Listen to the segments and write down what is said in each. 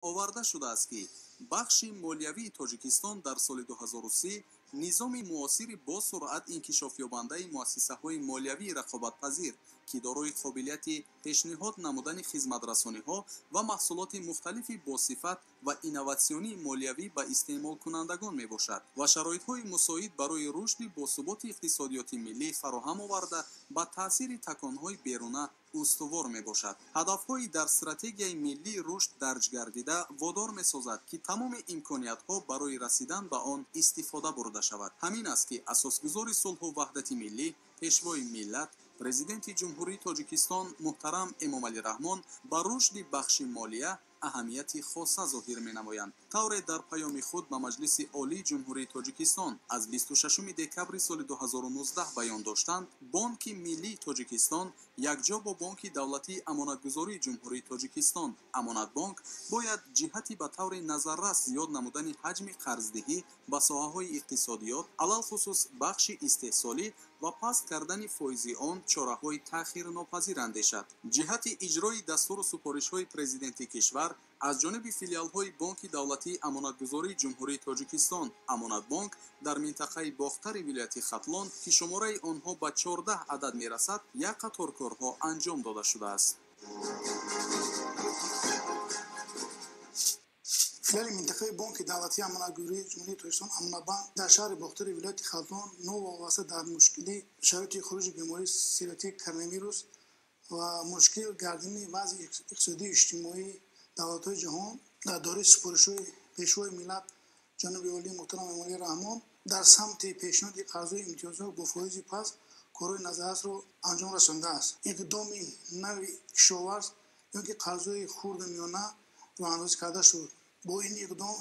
Оварда шудааст, ки бахши молиявии Тоҷикистон дар соли 2030 низоми муосири босуръат инкишофёбандаи муассисаҳои молиявии рақобатпазир, ки дорои қобилияти пешниҳод намудани хизматрасониҳо ва маҳсулоти мухталифи босифат ва инноватсионии молиявӣ ба истеъмолкунандагон мебошад ва шароитҳои мусоид барои рушди босуботи иқтисодиёти миллӣ фароҳам оварда, ба таъсири таконҳои беруна устувор мебошад. Ҳадафҳои дар Стратегияи миллии рушд дарҷ гардида водор месозад, ки тамоми имкониятҳо барои расидан ба он истифода бурда шавад. Ҳамин аст, ки асосгузори сулҳу ваҳдати миллӣ, Пешвои миллат, Президенти Ҷумҳурии Тоҷикистон муҳтарам Эмомалӣ Раҳмон ба рушди бахши молия аҳамияти хоса зоҳир менамоянд. Тавре дар паёми худ ба Маҷлиси Олии Ҷумҳурии Тоҷикистон аз 26 декабри соли 2019 баён доштанд, Бонки Миллии Тоҷикистон якҷо бо Бонки давлатии Амонатгузории Ҷумҳурии Тоҷикистон Амонатбонк бояд ҷиҳати ба таври назаррас зиёд намудани ҳаҷми қарздиҳӣ ба соҳаҳои иқтисодиёт, алалхусус бахши истеҳсолӣ, ва паст кардани фоизи он чораҳои таъхирнопазир андешад. Ҷиҳати иҷрои дастуру супоришҳои Президенти кишвар аз ҷониби филиалҳои Бонки давлатии Амонатгузории Ҷумҳурии Тоҷикистон Амонатбонк дар минтақаи Бохтари вилояти Хатлон, ки шумораи онҳо ба 14 адад мерасад, як қатор корҳо анҷом дода шудааст. Филиали минтақаи Бонки давлатии Амонатгузории Ҷумҳурии Тоҷикистон Амонатбанк дар шаҳри Бохтари вилояти Хатлон новобаста дар мушкили шароити хуруҷи бемории сироятии коронавирус ва мушкил гардидани вазъи иқтисодию иҷтимоии давлатҳои ҷаҳон, дар доираи супоришҳои Пешвои миллат ҷаноби олии муҳтарам Эмомалӣ Раҳмон дар самти пешниҳоди қарзҳои имтиёзнок бо фоизи паст корҳои назаррасро анҷом расондааст. Иқдоми нави кишоварз ё ки қарзҳои хурду миёна роҳандозӣ карда шуд. Бо ин иқдом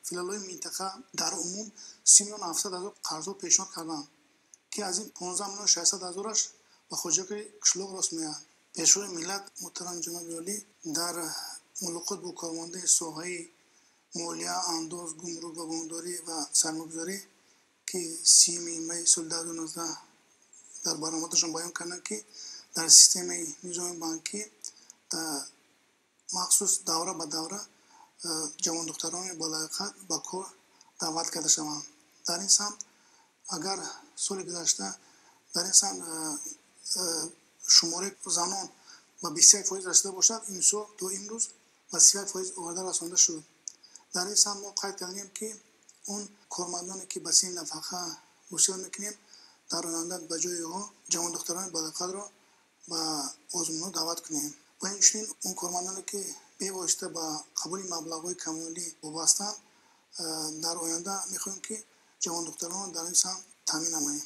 филиалҳои минтақа дар умум 30 700 000 қарзҳо пешниҳод карданд, ки аз ин 15 600 000-аш ба хоҷагии қишлоқ рост меояд. Пешвои миллат муҳтарам ҷаноби олӣ дар мулоқот бо кормандони соҳаи молия, андоз, гумрук ва бонкдорӣ ва сармоягузорӣ, ки 30 май соли 2019, дар баромадашон баён карданд, ки дар системаи низоми бонкӣ махсус давра ба давра ҷавондухтарони болаёқат ба кор даъват карда шаванд. Дар ин самт, агар соли гузашта дар ин самт шумораи занон ба 21% расида бошад, имсол то имрӯз ба 31% оварда расонда шуд. Дар ин самт мо қайд кардем, ки он кормандоне, ки ба синни нафақа гусел мекунем, дар оянда ба ҷои онҳо ҷавондухтарони болаёқатро ба озмунҳо даъват кунем ва инчунин он кормандоне, ки бевосита ба қабули маблағҳои коммуналӣ вобастаанд, дар оянда мехоҳем, ки ҷавондухтаронро дар ин самт таъмин намоем.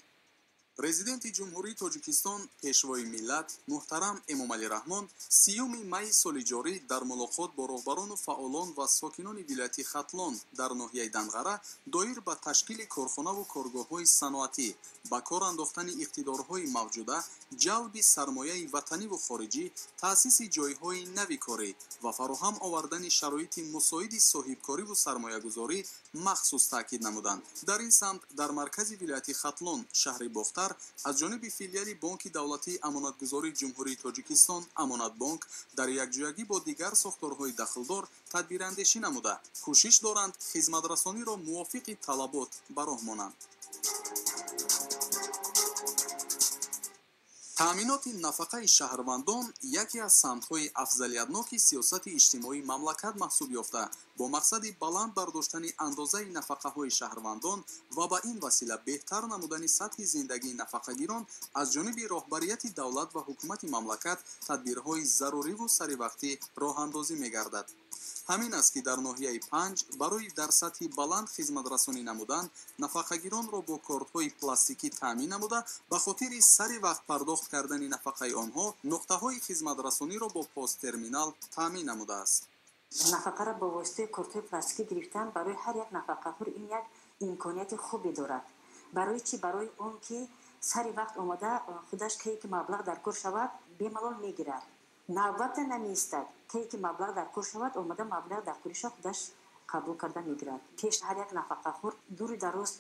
Президенти Ҷумҳурии Тоҷикистон, Пешвои миллат муҳтарам Эмомалӣ Раҳмон 30 майи соли ҷорӣ дар мулоқот бо роҳбарону фаъолон ва сокинони вилояти Хатлон дар ноҳияи Данғара доир ба ташкили корхонаву коргоҳҳои саноатӣ, ба кор андохтани иқтидорҳои мавҷуда, ҷалби сармояи ватаниву хориҷӣ, таъсиси ҷойҳои нави корӣ ва фароҳам овардани шароити мусоиди соҳибкориву сармоягузорӣ махсус таъкид намуданд. Дар ин самт дар маркази вилояти Хатлон, шаҳри Бохтар, аз ҷониби филиали Бонки давлатии Амонатгузории Ҷумҳурии Тоҷикистон Амонатбонк дар якҷоягӣ бо дигар сохторҳои дахлдор тадбирандешӣ намуда, кӯшиш доранд хизматрасониро мувофиқи талабот ба роҳ монанд. Таъминоти нафақаи шаҳрвандон яке аз самтҳои афзалиятноки сиёсати иҷтимоии мамлакат маҳсуб ёфта, бо мақсади баланд бардоштани андозаи нафақаҳои шаҳрвандон ва ба ин васила беҳтар намудани сатҳи зиндагии нафақагирон аз ҷониби роҳбарияти давлат ва ҳукумати мамлакат тадбирҳои заруриву саривақтӣ роҳандозӣ мегардад. Ҳамин аст, ки дар ноҳияи Панҷ барои дар сатҳи баланд хизматрасонӣ намудан нафақагиронро бо кортҳои пластикӣ таъмин намуда, ба хотири сари вақт пардохт кардани нафақаи онҳо нуқтаҳои хизматрасониро бо посттерминал таъмин намудааст. Нафақаро бо воситаи кортҳои пластикӣ гирифтан барои ҳар як нафақахӯр ин як имконияти хубе дорад. Барои чӣ? Барои он ки сари вақт омада, худаш кае ки маблағ дар кор шавад, бемалол мегирад, навбата намеистад. Кае ки маблағ дар кор шавад, омада маблағ дар кориша худаш қабул карда мегирад. Пеш ҳар як нафақахӯр дури дароз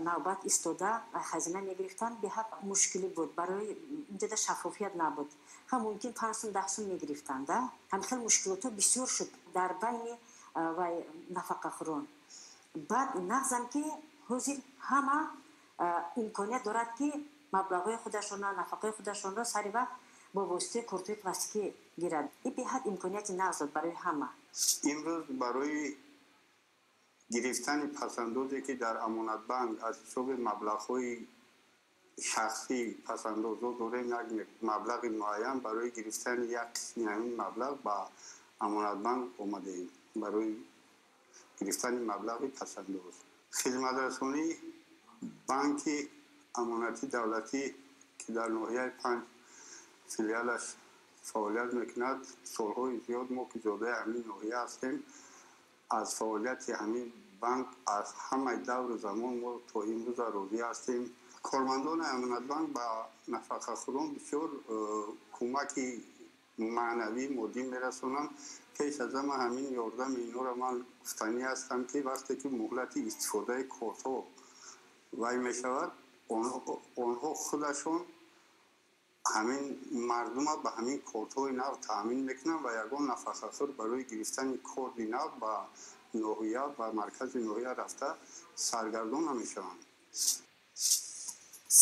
навбат истода хазина мегирифтанд, беҳад мушкилӣ буд. Барои инҷода шаффофият набуд, ҳам мумкин 5 сум, 10 сум мегирифтанд. Ҳам хел мушкилотҳо бисёр шуд дар байни ва нафақахӯрон. Баъд нағзам ки ҳозир ҳама имконият дорад, ки маблағҳои худашонро, нафақаи худашонро сари вақт бо воситаи кортҳои пластикӣ гирад. Ин беҳад имконияти нағз дод барои ҳама. Имрӯз барои гирифтани пасандозе, ки дар Амонатбанк аз ҳисоби маблағҳои шахсӣ пасандозҳо дорем, як маблағи муайян, барои гирифтани як қисми ҳамин маблағ ба Амонатбанк омадаем, барои гирифтани маблағи пасандоз. Хизматрасонии Банки Амонати Давлатӣ, ки дар ноҳияи Панҷ филиалаш фаъолият мекунад, солҳои зиёд мо, ки зодаи ҳамин ноҳия ҳастем, аз фаъолияти ҳамин банк аз ҳамаи давру замон мо то имрӯза розӣ ҳастем. Кормандони Амонатбанк ба нафақахӯрон бисёр кӯмаки маънавӣ, моддӣ мерасонанд. Пеш аз ҳама ҳамин ёрдами инҳоро ман гуфтанӣ ҳастам, ки вақте ки муҳлати истифодаи кортҳо вай мешавад, онҳо худашон ҳамин мардума ба ҳамин кортҳои нав таъмин мекунанд ва ягон нафақахӯр барои гирифтани корти нав ба ноҳия, ба маркази ноҳия рафта саргардон намешаванд.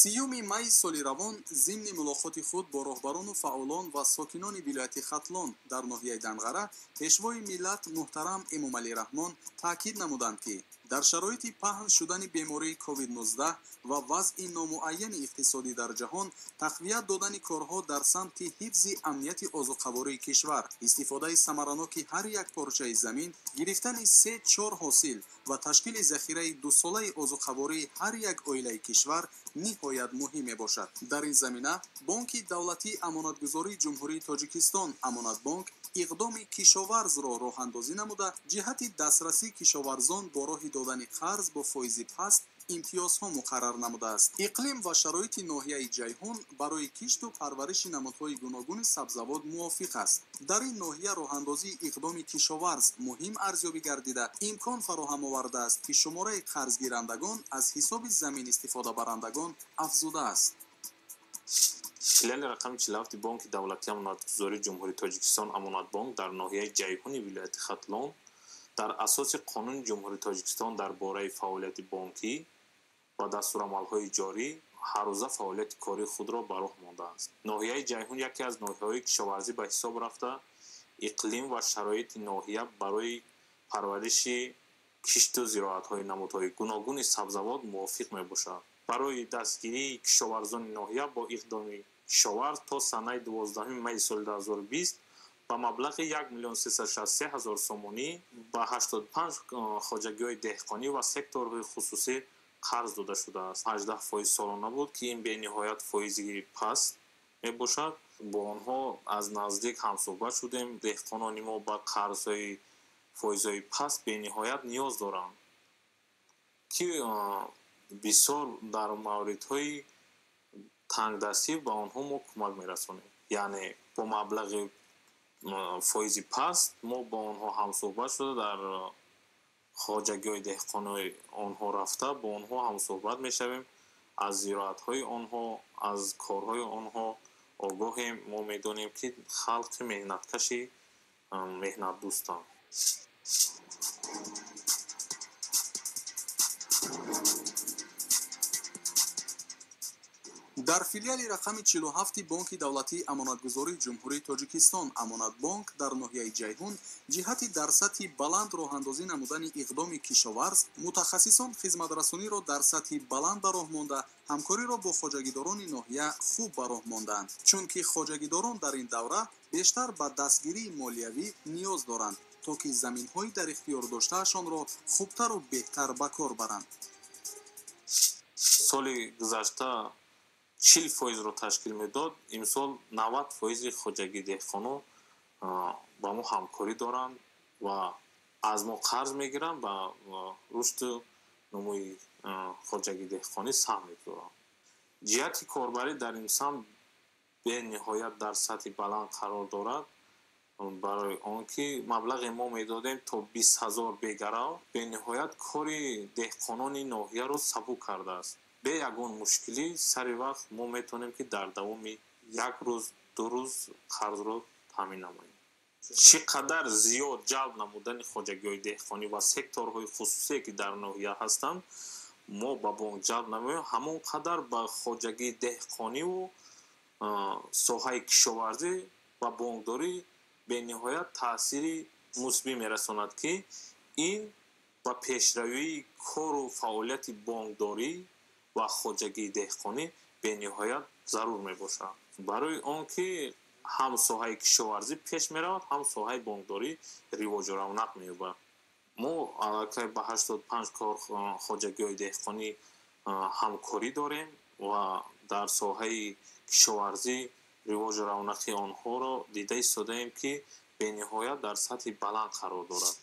30 майи соли равон зимни мулоқоти худ бо роҳбарону фаъолон ва сокинони вилояти Хатлон дар ноҳияи Данғара Пешвои миллат муҳтарам Эмомалӣ Раҳмон таъкид намуданд, ки дар шароити паҳн шудани бемории COVID-19 ва вазъи номуайяни иқтисодӣ дар ҷаҳон тақвият додани корҳо дар самти ҳифзи амнияти озуқавории кишвар, истифодаи самараноки ҳар як порчаи замин, гирифтани се-чор ҳосил ва ташкили захираи дусолаи озуқавории ҳар як оилаи кишвар ниҳоят муҳим мебошад. Дар ин замина Бонки Давлатии Амонатгузории Ҷумҳурии Тоҷикистон Амонатбонк иқдоми кишоварзро роҳандозӣ намуда, ҷиҳати дастрасии кишоварзон бо роҳи додани қарз бо фоизи паст имтиёзҳо муқаррар намудааст. Иқлим ва шароити ноҳияи Ҷайҳун барои кишту парвариши намудҳои гуногуни сабзавот мувофиқ аст. Дар ин ноҳия роҳандозии иқдоми кишоварз муҳим арзёбӣ гардида, имкон фароҳам овардааст, ки шумораи қарзгирандагон аз ҳисоби замин истифодабарандагон афзудааст. Филиали рақами 47 Бонки Давлатии Амонатгузории Ҷумҳурии Тоҷикистон Амонатбонк дар ноҳияи Ҷайҳуни вилояти Хатлон дар асоси Қонуни Ҷумҳурии Тоҷикистон дар бораи фаъолияти бонкӣ ва дастурамалҳои ҷорӣ ҳаррӯза фаъолияти кории худро ба роҳ мондааст. Ноҳияи Ҷайҳун яке аз ноҳияҳои кишоварзӣ ба ҳисоб рафта, иқлим ва шароити ноҳия барои парвариши кишту зироатҳои намудҳои гуногуни сабзавот мувофиқ мебошад. Барои дастгирии кишоварзони ноҳия бо иқдоми кишоварз то санаи 12 майи соли 2020 ба маблағи 1 363 000 сомонӣ ба 85 хоҷагиҳои деҳқонӣ ва секторҳои хусусӣ қарз дода шудааст. 18% солона буд, ки ин бениҳоят фоизи паст мебошад. Бо онҳо аз наздик ҳамсӯҳбат шудем. Деҳқонони мо ба қарзҳои фоизҳои паст бениҳоят ниёз доранд, ки бисёр дар мавридҳои тангдастӣ ба онҳо мо кӯмак мерасонем. Яъне бо маблағи фоизи паст мо бо онҳо ҳамсӯҳбат шуда, дар хоҷагиҳои деҳқонои онҳо рафта бо онҳо ҳамсӯҳбат мешавем, аз зироатҳои онҳо, аз корҳои онҳо огоҳем. Мо медонем, ки халқи меҳнаткаши меҳнатдӯстанд. Дар филиали рақами 47 Бонки Давлатии Амонатгузории Ҷумҳурии Тоҷикистон Амонатбонк дар ноҳияи Ҷайҳун ҷиҳати дар сатҳи баланд роҳандозӣ намудани иқдоми кишоварз мутахассисон хизматрасониро дар сатҳи баланд ба роҳ монда, ҳамкориро бо хоҷагидорони ноҳия хуб ба роҳ мондаанд, чунки хоҷагидорон дар ин давра бештар ба дастгирии молиявӣ ниёз доранд, то ки заминҳои дар ихтиёр доштаашонро хубтару беҳтар ба кор баранд. Соли гузашта 40%-ро ташкил медод, имсол 90% хоҷагии деҳқоно ба мо ҳамкорӣ доранд ва аз мо қарз мегиранд, ба рушду нумӯи хоҷагии деҳқонӣ саҳм мегузоранд. Ҷиҳати корбарӣ дар ин самт бениҳоят дар сатҳи баланд қарор дорад, барои он ки маблағе мо медодем то 20 000 бегарав, бениҳоят кори деҳқонони ноҳияро сабук кардааст. Бе ягон мушкилӣ сари вақт мо метавонем, ки дар давоми як рӯз, 2 рӯз қарзро таъмин намоем. Чӣ қадар зиёд ҷалб намудани хоҷагиҳои деҳқонӣ ва секторҳои хусусие, ки дар ноҳия ҳастанд, мо ба бонк ҷалб намоем, ҳамон қадар ба хоҷагии деҳқониву соҳаи кишоварзӣ ва бонкдорӣ бениҳоят таъсири мусбӣ мерасонад, ки ин ба пешравии кору фаъолияти бонкдорӣ ва хоҷагии деҳқонӣ бениҳоят зарур мебошад, барои он ки ҳам соҳаи кишоварзӣ пеш меравад, ҳам соҳаи бонкдорӣ ривоҷу равнақ меёбад. Мо аллакай ба 85 кор хоҷагиҳои деҳқонӣ ҳамкорӣ дорем ва дар соҳаи кишоварзӣ ривоҷу равнақи онҳоро дида истодаем, ки бениҳоят дар сатҳи баланд қарор дорад.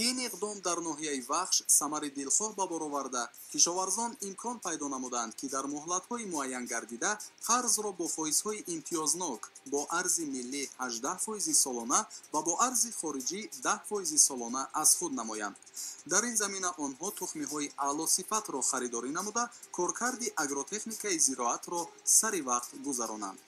Ин иқдом дар ноҳияи Вахш самари дилхоҳ ба бор оварда, кишоварзон имкон пайдо намуданд, ки дар муҳлатҳои муайян гардида қарзро бо фоизҳои имтиёзнок бо арзи миллӣ 18 фоизи солона ва бо арзи хориҷӣ 10 фоизи солона аз худ намоянд. Дар ин замина онҳо тухмиҳои аълосифатро харидорӣ намуда, коркарди агротехникаи зироатро сари вақт гузаронанд.